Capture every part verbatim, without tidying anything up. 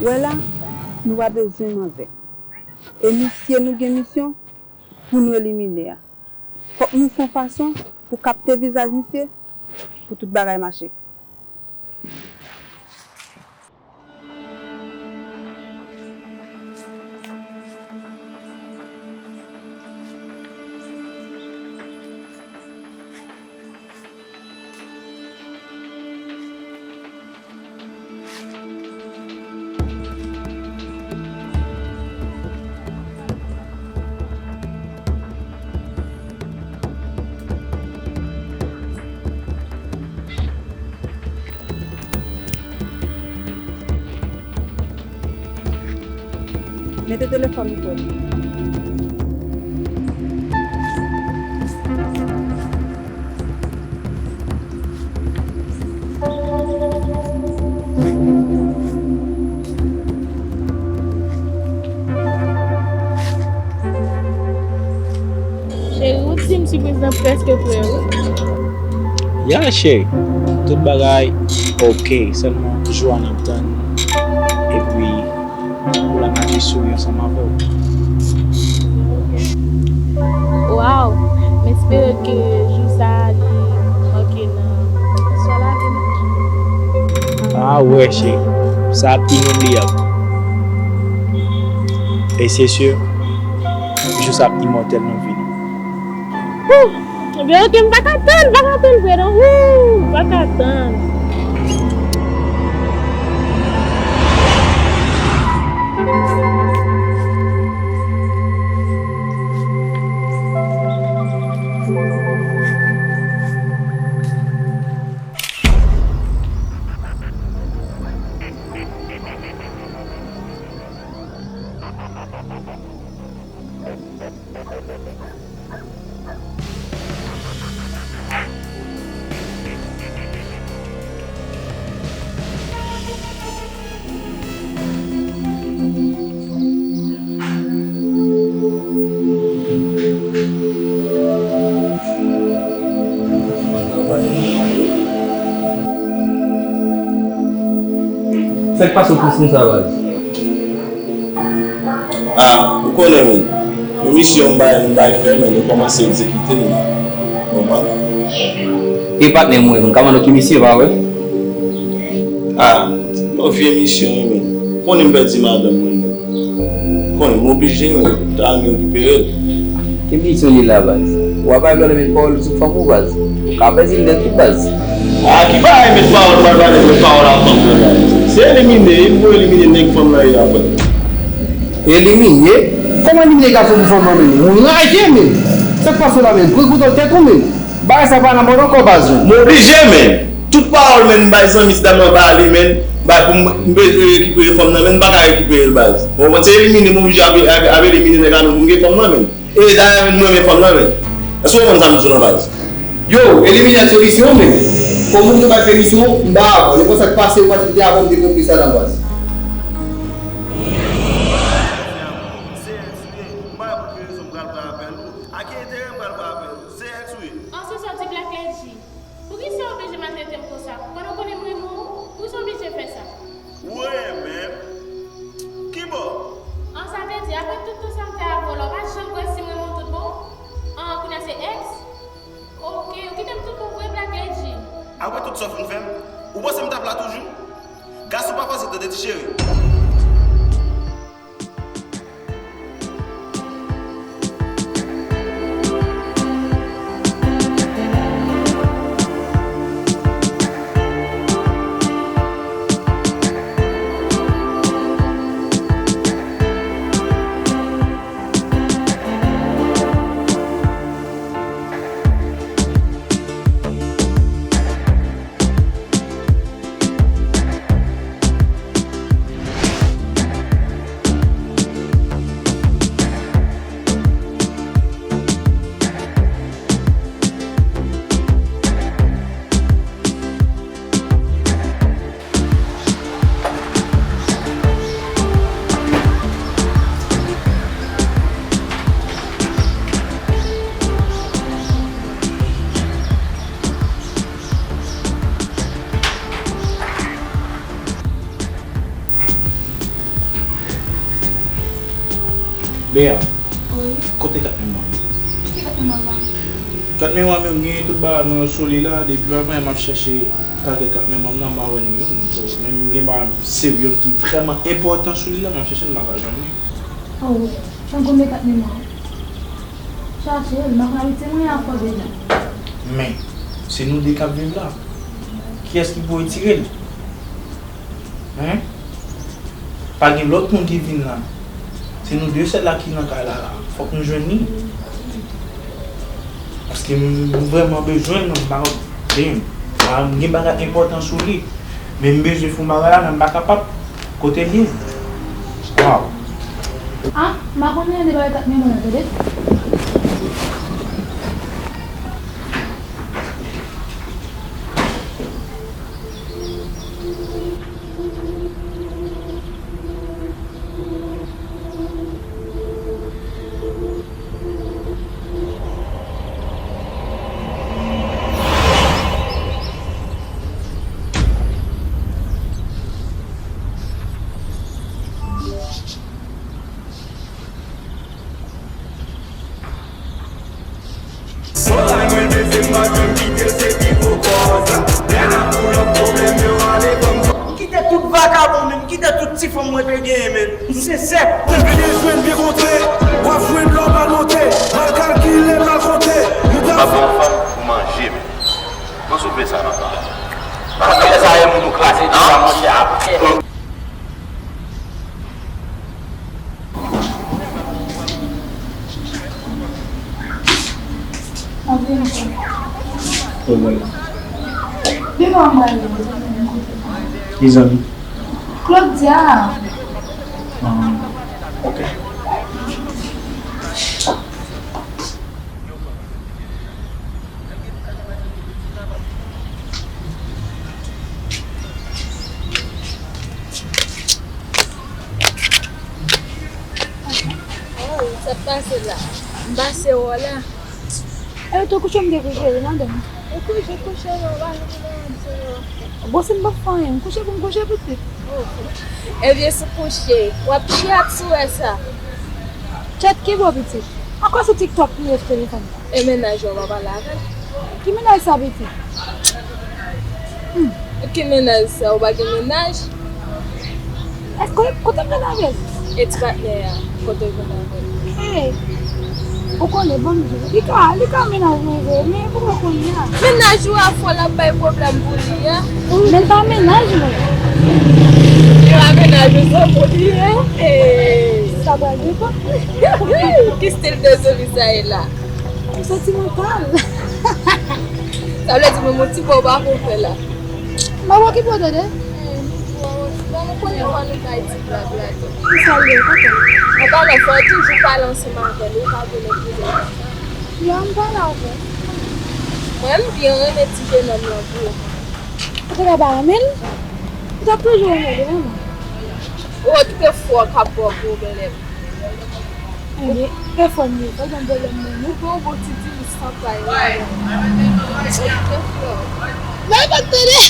Ou wè la, nou pa bezwen manzè. E misye nou gen misyon pou nou elimine a. Fòk nou fè yon fason pou kapte vizaj misye, pou tout bagay mache. Mete telefòn ou frè. Cheri, ou di m sipriz lan prèske prè, wi. Ya, cheri. Tout bagay oke. Sèlman jou a n ap tann. Epi, pou la maji souri ansanm avè w. Waw! M espere ke jou sa a li make nan istwa lavi nou. Ah, wè, cheri. Sa ap inoubliyab. E se si, jou sa ap imòtèl nan vi nou. Woo! Ebyen, oke, m pa ka tann, pa ka tann vre non. Woo! Pa ka tann. Sa k pase w plis konsa, baz? Ah, ou konnen, men. Yon misyon m bay, m bay fè, men nou kòmanse egzekite l, men. Konprann? E patnè mwen, m ka mande w ki misyon, pa vre? Ah, yon vye misyon, wi, men. Ou konnen m pèdi madanm mwen, men. Ou konnen m oblije, men. M ta renmen rekipere l. Ki misyon li la, baz? W ap al vòlè met pawòl sou fanm ou, baz? Ou ka pèdi l nèt, wi, baz. Ah, ki bagay met pawòl, m pral pale met pawòl a fanm mwen, baz? Se elimine, e pou elimine nèg fanm nan ye apre. Elimine? Kòman elimine gason pou fanm nan, men? Ou raje, men! Sa k pase w la, men? Pran kontwòl tèt ou, men! Bagay sa pa nan mòd ankò, baz, non. M oblije, men! Tout pawòl, men, m bay zanmi ti dam nan pale, men, bay pou m, m bezwen rekipere fanm nan, men, m pa ka rekipere l, baz. Ou konprann? Se elimine, m oblije ap, ap, ap elimine nèg la, men, pou m gen fanm nan, men. E dayè, men, m renmen fanm nan, men. Èske w konprann sa m di w lan, baz? Yo, elimine ak solisyon, men. Kòm ou te bay pèmisyon, m ba avan. Nenpòt sa k pase, ou pa t kite avan m te konplis ladan, baz. Se ex ou ye, m pa wè pou ki rezon m pral pran apèl ou. A ki enterè m pral pran apèl ou? Se ex ou ye. An, se sa w di Black Lady. Poukisa w oblije maltrete m konsa? Pandan w konnen m renmen w, poukisa w oblije fè sa? Ou renmen m? Kibò? An, sa vle di, apre tout tan sa m fè avè w la, w pa janm kwè si m renmen w tout bon? An, kounye a se ex? Oke, ou kite m tout bon vre, Black Lady. Apre tout sa w fin fè m, ou panse m t ap la toujou? Gason pa fasil tande, ti cheri. Bea, wi, kote kat memwa m? Ki kat memwa sa? Kat memwa m yo, m genyen tout bagay mwen yo sou li la. Depi maten m ap chèche pakèt kat memwa m nan, m pa wè ni youn. So, menm gen bagay serye ki vrèman enpòtan sou li la, m ap chèche l, m pa ka jwenn li. Oh, tankou men kat memwa w. Chache l, m ap abitye mwen ak kòb la. Men, se nou de k ap viv la. Kiyès ki pou retire l? Hen? Pa gen lòt moun ki vin la. Se nou de sèl la ki nan kay la, la. Fòk nou jwenn li. Paske m, m vrèman bezwen l, non, m pa konn, men, m gen bagay enpòtan sou li. Men m bezwen fè yon bagay la, men m pa kapab. Kote l ye? Waw. Ah, m pa konnen de bagay k ap mennen mwen, tande. Montagne mwen leve, m pa janm kite l, se pi gwo kòz. Lè n ap pou lòt pwoblèm yo ale, ban m. M kite tout vakabon, men m kite tout ti fanm mwen te genyen, men. M sensè. Mwen byen jwenn, byen kontre. W ap jwenn lè w mal monte. Mal kalkile, mal konte. Nou ta... M ap yon fanm pou manje, men. Mwen souple sa, papa. Paske lè sa, e moun ou kraze, di sa, monchè, apre. Ki zanmi? Claudia. Ah, ok. Oh, sa k pase la? M pase wè w la. E ou te kouche, m te kouche, wi, madanm. Ou kouche, kouche, non, pa janm nan di non. Bon, si m pa fè anyen, m kouche pou m kouche, pitit. Oh. Ebyen, si w kouche, w ap tchat si w wè sa. Tchat ki bò, pitit? Ankò se TikTok li ye sou telefòn. E mennaj ou, w pa pale avè l? Ki mennaj sa, pitit? Hmm. Ki mennaj sa? Ou pa gen mennaj? Èske, kote m jwenn avè l? Ex patnè a, kote w jwenn avè l? Hey, ou konnen, ban m di w, li ka, li ka mennaj mwen vre, men pou mwen kounye a. Mennaj ou a fò l ap bay pwoblèm pou li a. Men l pa mennaj mwen. Li pa mennaj ou, se pou li ye. Hey. Sa pral depann. Ki stil de zoli sa ye la? M santi mwen pal. Sa vle di menm yon ti bò w pa konn fè la. M ap okipe w, tande. Hmm, bon, bon, m konnen fò nou bay ti blag la tou. Ki sa l ye, papa? An palan, fò w toujou pale ansanm avè l, ou pa vle nèg vide konsa. Yo, m pale avè l. Mwen, m byen renmen ti jenòm lan vre. Ou te ka pa renmen l? Ou t ap toujou renmen li, menm. Ou okipe fò k ap ba w pwoblèm. Ebyen, telefòn li, pa gen pwoblèm nan, non. Bon, bon, ti di li sanpay la. Okipe fò. Bay pa tande.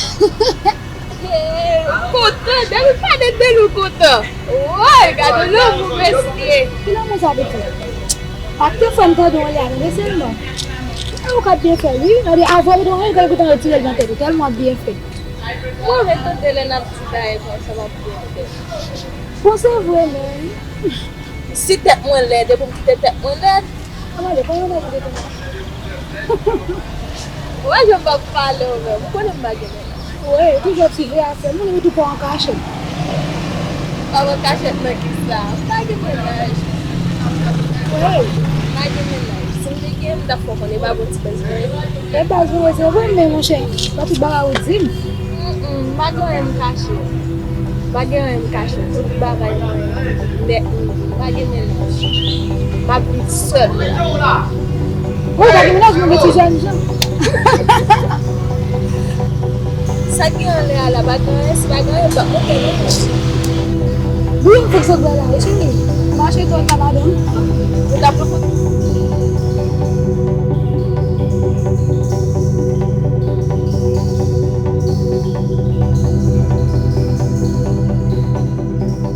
Hey, kontan, depi pale de li kontan. Woy, gade lanmou mesye. Ki lanmou sa, pitit? Pa te fè m tande w la, tande sèlman. E ou k ap byen fè l, wi. Gade, avan ou te wè l, gade, ou t antre tirè l nan tèt ou, tèlman w ap byen fè. Move tande lè n ap di bagay konsa, w ap byen fè. Bon, se vre, men. Si tèt mwen lèd, e pou m kite tèt mwen lèd? Ann ale, pa yon bagay de konsa. Ou wè jan m ap pale w menm, ou konnen m pa gen mennaj. Wi, ou toujou ap swiv vye afè moun, ou tou pa an kachèt. Pa an kachèt nan kisa? M pa gen mennaj. Wi. M pa gen mennaj. Si m te gen, m t ap fè w konnen, e pa bon ti bèz mwen ye. E baz ou ye, se vre, men monchè, pa tout bagay ou di m. Mm, mm, m pa gen anyen m kache. M pa gen anyen m kache. Tout bagay mwen nèt, m pa gen mennaj. M ap viv sèl. Ou pa gen mennaj, mwen gen ti jèn jan. Sa k gen anlè a la, pa gen anyen, si pa gen anyen, m p ap monte non. Wi, m fèk sot bò la, wi, cheri. Mache twò ta madanm. Ou t ap pran foto.